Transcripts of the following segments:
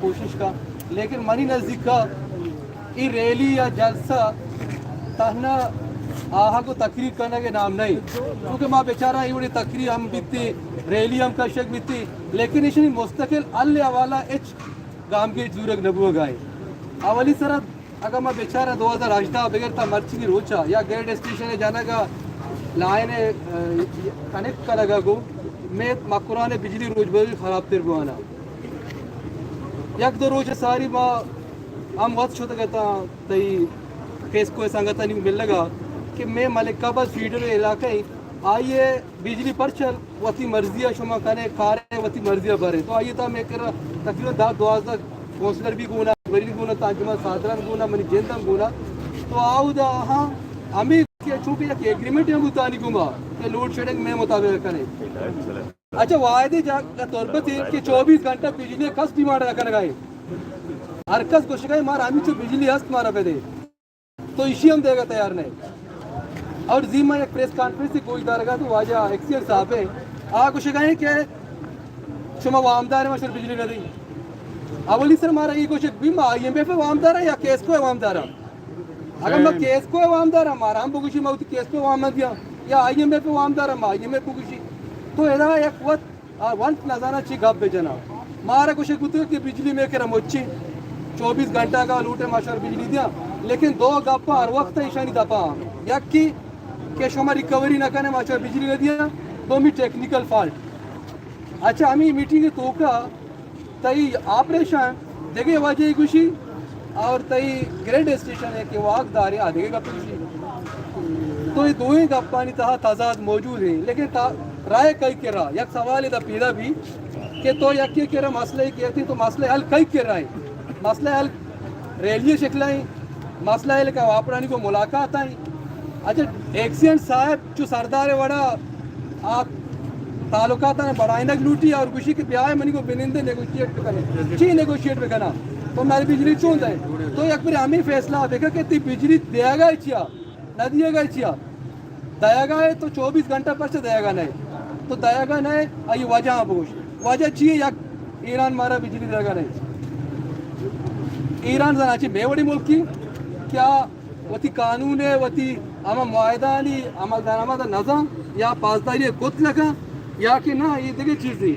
کوشش کا، لیکن منی نزدیک ءَ اے ریلی یا جلسہ تہنا آہگ ءُ تقریر کنگ ءِ نام نہ اِنت، چونکہ ما بچاراں اے وڑیں تقریر ہم بیتی، ریلی ہم کشگ بیتی، لیکن ایشانی مستقل حل ءِ حوالہ ءَ ہچ گامگیج زورگ نہ بوگ ءَ اِنت۔ اولی سرا اگاں ما بچاراں دو ہزار ہژدہ بگر تا مرچیگیں روچا یا گریڈ اسٹیشن ءِ جنگ ءَ لائن ءِ، اے، کنیکٹ کنگ ءَ گوں مئے مکران ءِ بجلی روچ بہ روچ خراب تر بوانا۔ یک دو روچ ساری ما ہم وت شتگ اتاں تئی کیسکو ءِ سنگتانی ملگ ءَ کہ مئے ملک آباد فیڈر علاقہ ءَ آئی ءِ بجلی پرچا وتی مرضی ءَ شما کنے، کار ءَ وتی مرضی ءَ برے۔ تو آئی ءِ تہا مئے کرا تقریباً دہ دوازدہ کونسلر بھی گونا، بری بھی گونا، تا انجمن صادران گونا، منی جند ہم گونا۔ تو آودا ہاں ہمیں کہ چونکہ یک ایگریمنٹ ہم بوتانی گوما کہ لوڈ شیڈنگ مئے مطابق کنے۔ اچھا، واحد جا تربت کہ چوبیس گھنٹہ بجلی کس ڈیمانڈ نہ کنگا ہے۔ ہر کس گوشگا ہے مارا ہمیں چو بجلی ہست مارا بدے۔ تو ایشی ہم دیگا تیار نہیں۔ اور زی ما یک پریس کانفرنس گوش دارگا تو واجہ ایکسیئن صاحب ہے، آ گوشگا ہے کہ شما وامدار ما شر بجلی نہ دی۔ اولی سر مارا یہ گوشگ بھی ما آئی ایم ایف وامدار یا کیسکو وامدار۔ اگر ما کیسکو وامدار مارا ہم بگوشی ما وتی کیسکو وام دیا، یا آئی ایم ایف وامدار ما آئی ایم ایف بگوشی۔ تو ادا یک وقت آ وانت نزاناں چی گپ بجناں۔ مارا گوشگ بوتگ کہ بجلی مئے کرا مچی، چوبیس گھنٹہ کا لوٹے ما شر بجلی دیا، لیکن دو گپ ہر وقت ایشانی دپا۔ یکی کہ شما ریکوری نہ کنے ما شر بجلی نہ دیا، دومی ٹیکنیکل فالٹ۔ اچھا، ہمیں میٹنگ توکا تئی آپریشن دگہ وجہ گوشی، اور تئی گریڈ اسٹیشن ہے کہ واک دارے آ دگہ گپ گوشی۔ تو یہ دوئیں گپانی تہا تضاد موجود ہیں، لیکن تا-، رائے کئی کرا یک سوال ادا پیدا بھی کہ تو یکی کرا مسئلہ کہتے تو مسئلہ حل کئی کرا ہے؟ مسئلہ حل ریلی شکل ہے، مسئلہ حل کا واپرانی کو ملاقات ہے۔ اچھا، ایکسیئن صاحب چو سردار وڑا آ تعلقات نے بڑھائنگ لوٹی اور گوشی کہ بیائے منی کو بنندے نیگوشیٹ بکنے۔ چی نیگوشیٹ بکنا؟ تو ماری بجلی چون دے؟ تو یک بری ہمیں فیصلہ بکا کہ تی بجلی دیگا ہے چیا؟ نہ دیگا ہے چیا؟ دیگا ہے تو چوبیس گھنٹہ پرچہ دیگا نہیں۔ تو دیگا نہیں، آئی وجہ بوش۔ وجہ چی ہے؟ یک ایران مارا بجلی دیگا نہیں۔ ایران زنا چی بے وڑی ملکی کیا وتی قانون ء وتی ہما معاہدہانی عمل درآمد ء نزان یا پاسداری ء کت نہ کن یا کہ نہ، اے دگہ چیزے۔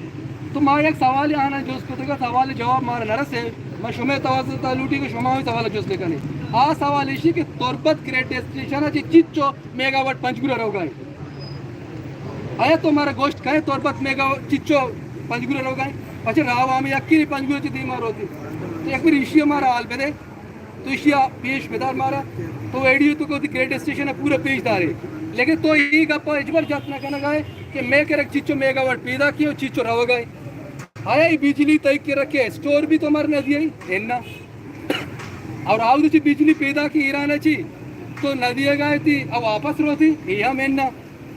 تو ما یک سوالے آناں جست کتگ ء سوال ء جواب مارا نہ رسے۔ ما شمئے توسط ء لوٹی کہ شما ہمے سوال ء جست بہ کنے۔ آ سوال ایشی کہ تربت گریڈ اسٹیشن ء چہ چچو میگا واٹ پنجگور ء روگا انت؟ آیا تو مارا گوشت کئے تربت میگا واٹ چچو پنجگور ء روگا انت؟ پچے راہ ہمے یکی پنجگور ء چہ دیما روتی۔ تو یک بار ایشی ء مارا حال بدے۔ تو ایشی ء پیش بدار مارا، تو ویڈیو تو کو گریڈ اسٹیشن ء پورا پیش دارے، لیکن تو اے گپ ء ہچبر جت نہ کنگ ء کہ مئے کرا چچو میگا واٹ پیداکی ء چچو روگ ء۔ آیا اے بجلی تئی کرا کہ اسٹور بھی تو مر نہ دیئے؟ اناں۔ اور آؤ چی بجلی پیداکی ایران ء چی تو نہ دیگ ء تی ء واپس روتی، اے ہم اناں۔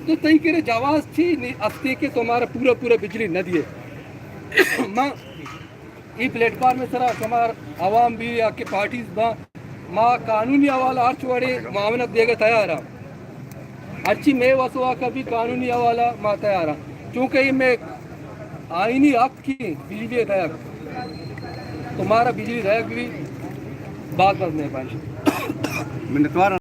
تو تئی کرا جواز چی نی-، استی کہ تو مارا پورا پورا بجلی نہ دیئے؟ ما اے پلیٹ فارم ء سرا شما عوام بھی یا کہ پارٹیز با، ما قانونی حوالہ ہرچ وڑے معاونت دیگ ء تیار ہاں۔ ہرچی مئے وس ء واک ء بھی قانونی حوالہ ما تیار ہاں۔ چونکہ اے مئے آئینی حق کی بجلی ء دئیگ۔ تو مارا بجلی دئیگ بھی باز باز مہربانی۔ منتوار۔